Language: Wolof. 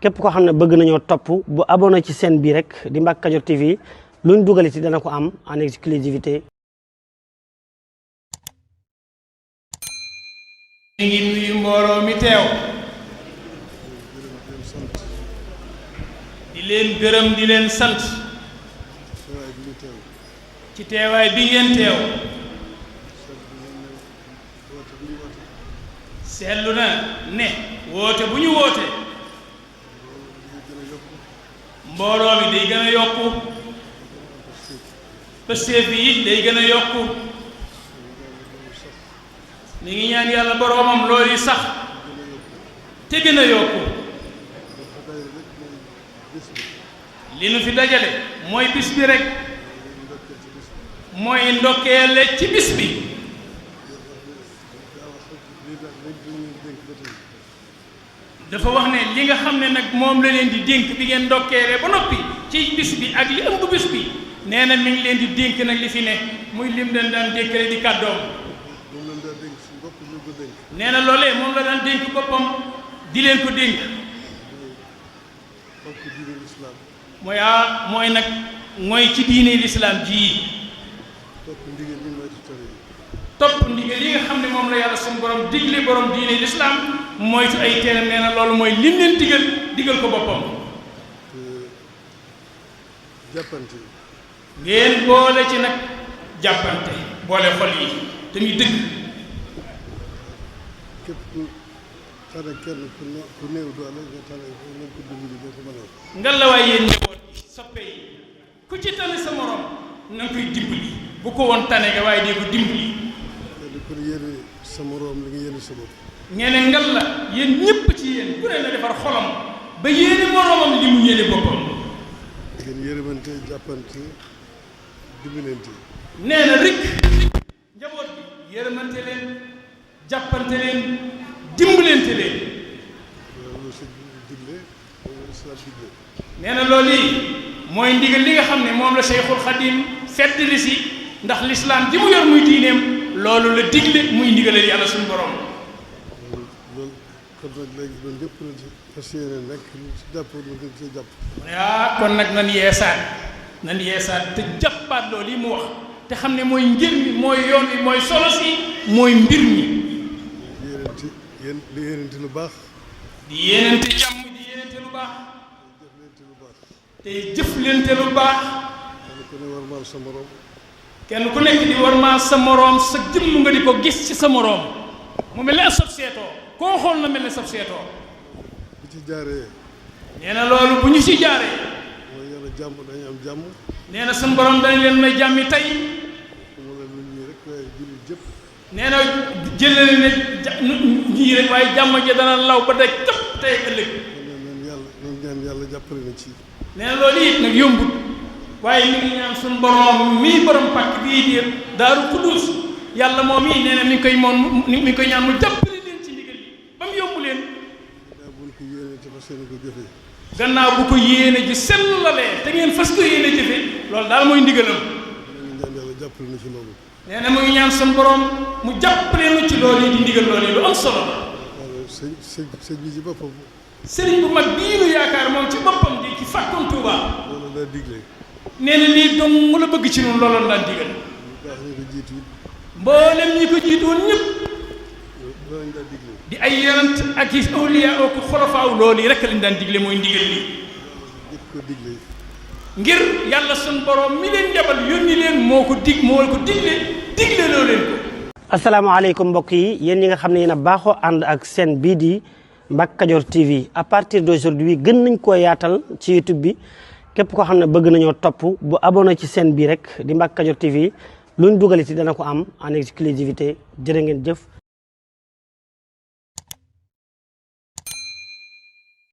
képp koo xam ne bëgg nañoo topp bu abonné ci chaîne bi rek di Mbacke Kadior TV luñ dugaliti dana ko am en exclusivité. ñu ngi nuyu mbooloo mi teew di leen gërëm di leen sant ci teewaay bi ngeen teew. seetlu na ne woote bu ñu woote mbooloo mi day gën a yokku pësteef bi it day gën a yokku mi ngi ñaan yàlla boroomam loolu yi sax te gën a yokku. li nu fi dajale mooy bis bi rek mooy ndokkeele ci bis bi. dafa wax ne li nga xam ne nag moom la leen di dénk bi ngeen ndokkeele ba noppi ci bis bi ak li ëmb bis bi nee na mi ngi leen di dénk nag li fi ne muy lim leen daan dénkale di kàddoom. nee na loolee moom la daan dénk boppam di leen ko dénk. mooy nag mooy ci diine lislaam ji topp ndigal yi nga xam ne moom la yàlla suñu borom digle borom diine lislaam moytu ay teeram. nee na loolu mooy lim leen digal ko boppam. jàppante ngeen boole ci nag jàppante boole xol yi te muy dëgg. képp ku tane kenn ku néew doole nga tane nañ ko dimbali boo ko mënee. ngallaawaay yéen njaboot yi soppe yi ku ci tane sa morom na nga koy dimbali bu ko woon tane nga waaye dee ko dimbali. kenn ku ne yéene sa morom li nga yéene sa bopp. ngeen ngal la yéen ñëpp ci yéen ku ne na defar xolam ba yéene moromam li mu yéene boppam. ngeen yërëmante jàppante dimbalante. nee na rek njaboot bi yërëmante leen jàppante leen dimbalante leen. loolu sëñ bi digle loolu islam digle. nee na loolu yi mooy ndigal li nga xam ne moom la Cheikhul Khadim feddali si ndax lislaam ji mu yor muy diineem loolu la digle muy ndigalal yàlla suñu borom. loolu kon nag léegi loolu lépp la ci fas yéene nekk ci jàpp lu gën ci jàpp. kon nag nan yeesaat te jàppaat loolu yi mu wax te xam ne mooy njër mi mooy yoon wi mooy solo si mooy mbir mi. di yéenante lu baax. di yéenante jàmm di yéenante lu baax. te jëflante lu baax. kenn ku ne warmaal sa morom. kenn ku nekk di warmaal sa moroom sa jëmm nga di ko gis ci sa moroom mu mel ne sab seetoo koo xool na mel ne sab seetoo. bu ci jaaree. nee na loolu bu ñu ci jaaree. mooy yàlla jàmm dañu am jàmm. nee na suñu borom dañ leen may jàmmi tey. wala lu ñuy rek waaye jullit jëpp. nee na jëlale ne ñii rek waaye jàmm ja dana law ba daj këpp tey ëllëg. nañ ñaan yàlla jàppale na ci. nee na loolu it nag yombut waaye mi ngi ñaan suñu borom mii borom pàkk bii di Daaru Xuddus yàlla moom mii nee na mi ngi koy ñaan mu jàppale leen ci ndigal yi ba mu yomb leen. gannaaw bu ko yéene ji sellalee te ngeen fas ko yéene jëfe loolu daal mooy ndigalam. nee na mu ngi ñaan suñu borom mu jàppale nu ci loolu yi di ndigal loolu yi lu am solo la. sëñ bi ci boppam. sëriñ bu mag bii nu yaakaar moom ci boppam di ci fàkkoon Tuuba. loolu daa digle. nee na lii dong mu la bëgg ci noonu looloon daan digal. mboolem ñi ko jiitu woon ñëpp. di ay yonent ak i awliya ak xolofaaw loolu yi rek lañ daan digle mooy ndigal li. ngir yàlla sun borom mi leen jabal yónni leen moo ko digle loo leen ko. asalaamaaleykum mbokk yi yéen ñi nga xam ne yéen a baaxoo ànd ak chaîne bii di Mbacke Kadior TV à partir d'aujourd'hui gën nañ koo yaatal ci YouTube bi képp koo xam ne bëgg nañoo topp bu abonné ci chaîne bi rek di Mbacke Kadior TV luñ dugaliti dana ko am en exclusivité jërë ngeen jëf.